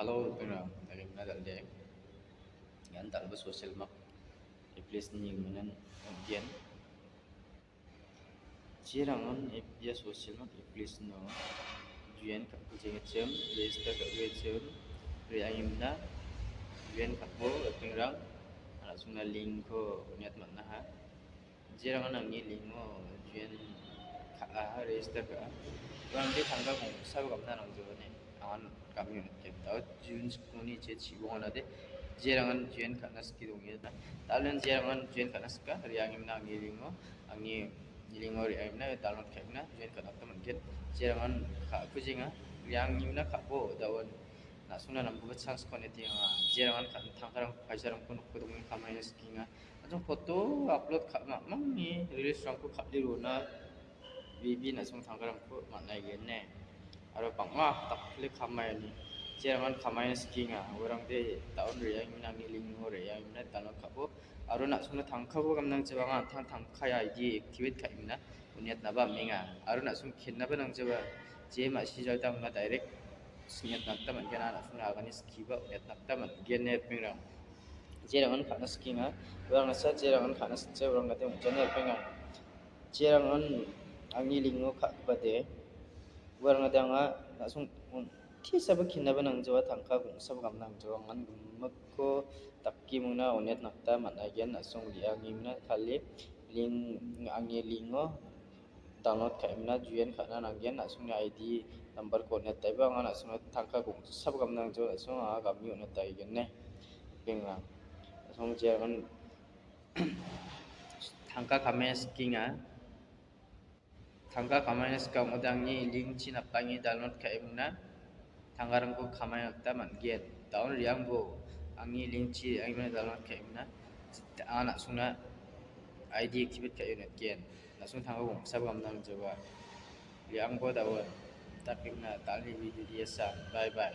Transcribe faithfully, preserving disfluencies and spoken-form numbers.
Halo, ripeng, nagemna dal·de. Ian dal·gipa social mak application-ni gimin on·gen. Jerangan ap-, ia social mak application-o join ka·kuchengachim, register ka·kuchengachim, re·angimna join ka·bo, ripengrang, na·songna link-ko on·e man·aha. Jerangan angni link-o join ka·aha, register ka·a. Uangde tangka gongsaba gamna nangjobane, angan gam·e on·atgen. Da·o June sikgni je chibonganade, jerangan join ka·na sike dongengana. Da·alen jerangan join ka·na sika, re·angimna angni link-o, angni link-o re·angimna, download ka·imna, join ka·na gita man·gen. Jerangan ka·kujenga, re·angimna ka·bo, da·o na·songna namgipa chance-ko on·e tenga. Jerangan ka-, tangkarang, paisarangko nokko donge kamaina sikenga. An·ching photo upload ka-, ma-, mangni reels-rangko kal·e rona, B B na·song tangkarangko man·a igene. Aro bang·a dakple kamaini. Jerangan kamaina sikenga. Uarangde da·on re·angimna angni link-o re·angimna download ka·bo. Aro na·songna tangkako gamnangchiba anga an·tang tangka I D activate ka·imna on·e atnaba amenga. Aro na·song kennaba nangchiba je ma·sijal ta anga direct sing·e atna gita man·gen, na·songna agane skiba on·e atna gita man·gen, ripengrang. Jerangan ka·na sikenga. Uarangasa jerangan ka·na sikja, uarangade ong·jani, ripengrang. Jerangan angni link-o ka·gipade. Uarangade anga na·song on-, tisaba kennaba nangjawa, tangka gongsaba gamna nangjawa, angan gimikko dake mingna on·e atna gita man·a, ian na·song re·angimna kal·e link, angni link-o download ka·emna join ka·na nanggen, na·songni I D number-ko on·e ataiba anga na·songna tangka gongsaba gamna nangjawa, na·song anga gam·e on·e ataigene. Benga. Na·song jerangan tangka kamaina sikenga. Tangka kamaina sika ong·ode angni link-chi napangni download ka·emna tangkarangko kamaina gita man·gen. Da·on re·angbo angni link-chi re·angimna download ka·emna anga na·songna I D activate ka·e on·atgen. Na·song tangka gongsaba gamna nangjawa. Re·angbo da·on. Dakemna dalni video diasan. Bye bye.